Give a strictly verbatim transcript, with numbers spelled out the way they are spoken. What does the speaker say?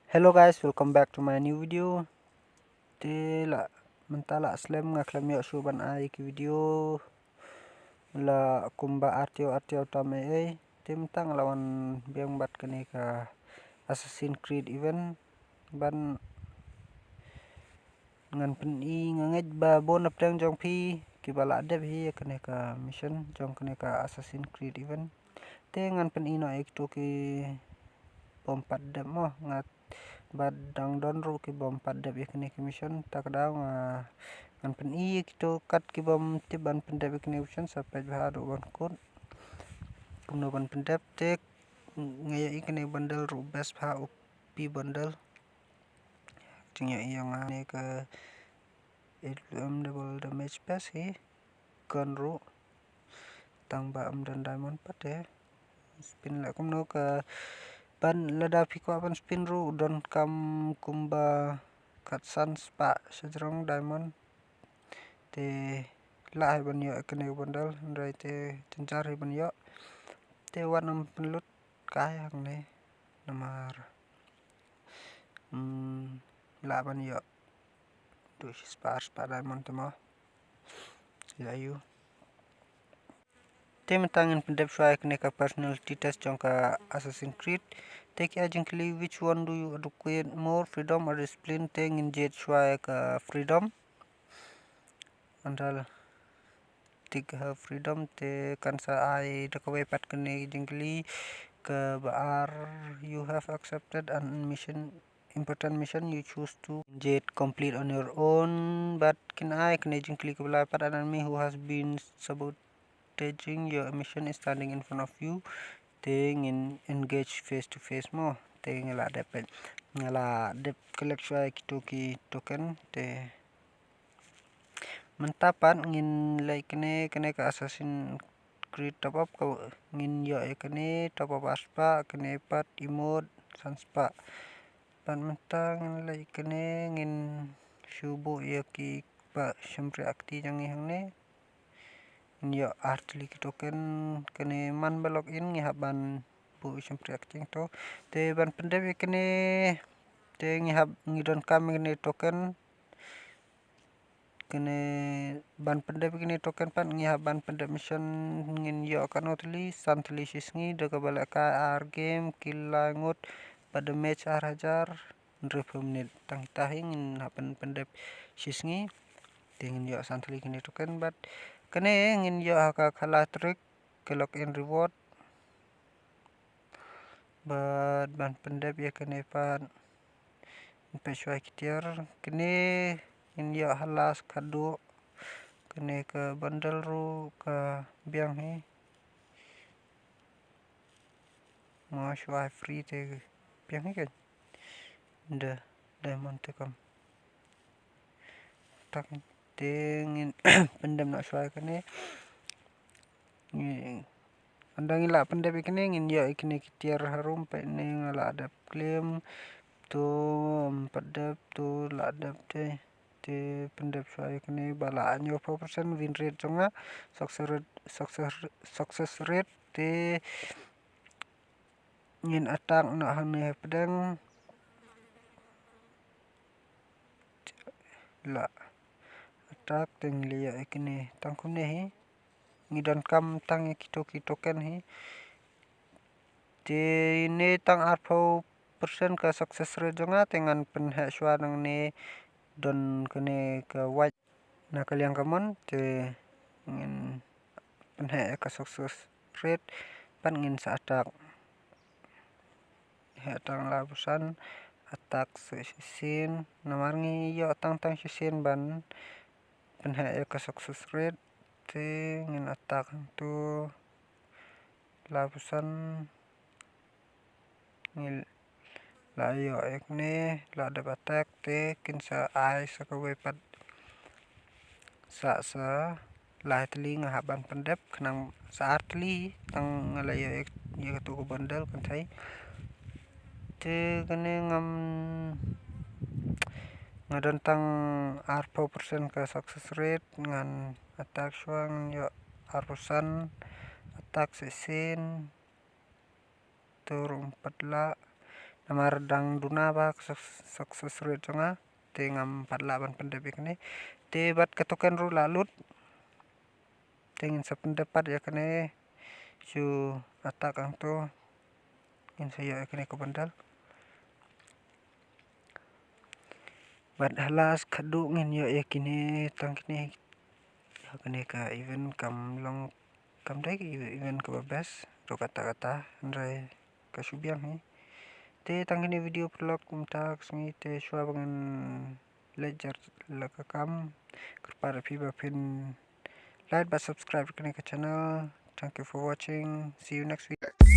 Hello guys, welcome back to my new video. Te la mynta la slem nga khlem ïoh shuh ban ai ki video la kumba artio artio tam ei ei. Te mynta nga la wan biang bad kane ka Assassin's Creed event ban ngan pyni. Nga ngeit ba bun na pdeng jong phi kiba la dep hi ïa kane ka mission jong kane ka Assassin's Creed event. Te ngan pyni noh ïa kito ki bym pat dep mo, nga bad dang don ruh ki bym pat dep ïa kane ka mission. Ta ka daw nga ngan pyni ïa kito kat ki bym tip ban pyndep ïa kane ka mission, sa peit bha haduh ban kut kumno ban pyndep. Te nga ïohi kane ka bundle ruh best bha, O P bundle. Jingïohi ïa nga ne ka eight M double damage pass hi. Kan ruh tang ba ym don diamond pat te. Spin la kumno ka ban, lada phi kwah ban spin ruh donkam kumba kat san spah shajrong diamond. Te lah hi ban ïoh kane ka bundle, hynrei te jynjar hi ban ïoh. Te wat nym pynlut kai hangne namar Hmm, lah ban ïoh duh shi spah ar spah diamond te mo. Ïa ïu. Te mynta ngin pyndep shuwa ïa kane ka personality test jong ka Assassin's Creed. Te ki ai jingkylli, which one do you advocate more, freedom or discipline? Te ngin jied shuwa ïa ka freedom. Ynda la tik ha freedom te kan sa ai da kawei pat kane jingkylli kaba ar, you have accepted an mission, important mission, you choose to jied complete on your own. Bad kin ai kane jingkylli kaba lai pat, an enemy who has been sabotaging your mission is standing in front of you. Te ngin engage face to face mo. Te nga la dep, nga la dep collect shuwa ïa kito ki token. Te mynta pat ngin leit kane, kane ka Assassin's Creed top up ka, ngin ïoh ïa kane top up ar spah, kane pat emote san spah. Pat mynta ngin leit kane, ngin shu buh ïa ki ba shympriah kti jong ngi hangne. Ngin ïoh ar tylli ki token. Kane man ba log in ngi hap ban buh shympriah kti to. Te ban pyndep ïa kane te ngi hap, ngi donkam ïa kane token. Kane ban pyndep ïa kane token pat ngi hap ban pyndep mission. Ngin ïoh katno tylli? San tylli shi sngi, da kaba lehkai ar game, kill lai ngut bad damage ar hajar. Hynriewphew minit. Tang kita hi ngin hap ban pyndep shi sngi. Te ngin ïoh san tylli kine token bad kane ngin ïoh ha ka khala trick, ka log in reward. Bad ban pyndep ïa kane pat, ngin peit shuwa ki tiar. Kane ngin ïoh ha last khatduh. Kane ka bundle ruh ka biang hi. Mo shuwa free te biang hi kan. Da diamond te kam. Tak te ngin pyndep noh shuwa kane. Ngi, ynda ngi lah pyndep ïa kane ngin ïoh ïa kine ki tiar harum. Peit ne nga lah dep claim. To ym pat dep, to lah dep te. Te pyndep shuwa ïa kane ba lah hynñiewphew percent win rate jong nga, success rate, success, success rate te ngin attack noh hangne hapdeng. Lah attack te ngi leh ïa kine tang kumne hi. Ngi donkam tang ïa kito ki token hi. Te ne tang arphew percent ka success rate jong nga te ngan pynheh shuwa nangne don kane ka wait na ka liang ka mon te ngin pynheh ïa ka success rate bad ngin sa attack. Heh tang laiphew san, attack sa shisien. Namar ngi ïoh tang tang shisien ban pynheh ïa ka success rate te ngin attack hangtu. Laiphew san ngi la ïoh ïa kine, la dep attack te kin sa ai sa kawei pat. Sa, sa lai tylli nga hap ban pyndep khnang sa ar tylli tang nga la ïoh ïa katu ka bundle kynthei. Te kane ngam, nga don tang arphew percent ka success rate, ngan attack shuwa ngan ïoh arphew san, attack shisien. Tur um pat lah. Namar dang duna ba ka suc-, success rate jong nga. Te ngam pat lah ban pyndep ïa kane. Te bad ka token ruh la lut. Te ngin sa pyndep pat ïa kane. Shu attack hangto. Ngin sa ïoh ïa kane ka bundle. Bad ha last khadduh ngin ïoh ïa kine tang kine. Ïa kane ka event kam long kam dei ka event kaba best ruh kata kata, hynrei ka shu biang hi. Te tang kine video vlog mynta ka sngi, te shuwa ba ngan leit jar la ka kam, kyrpad ïa phi ba phin like bad subscribe kane ka channel. Thank you for watching. See you next week.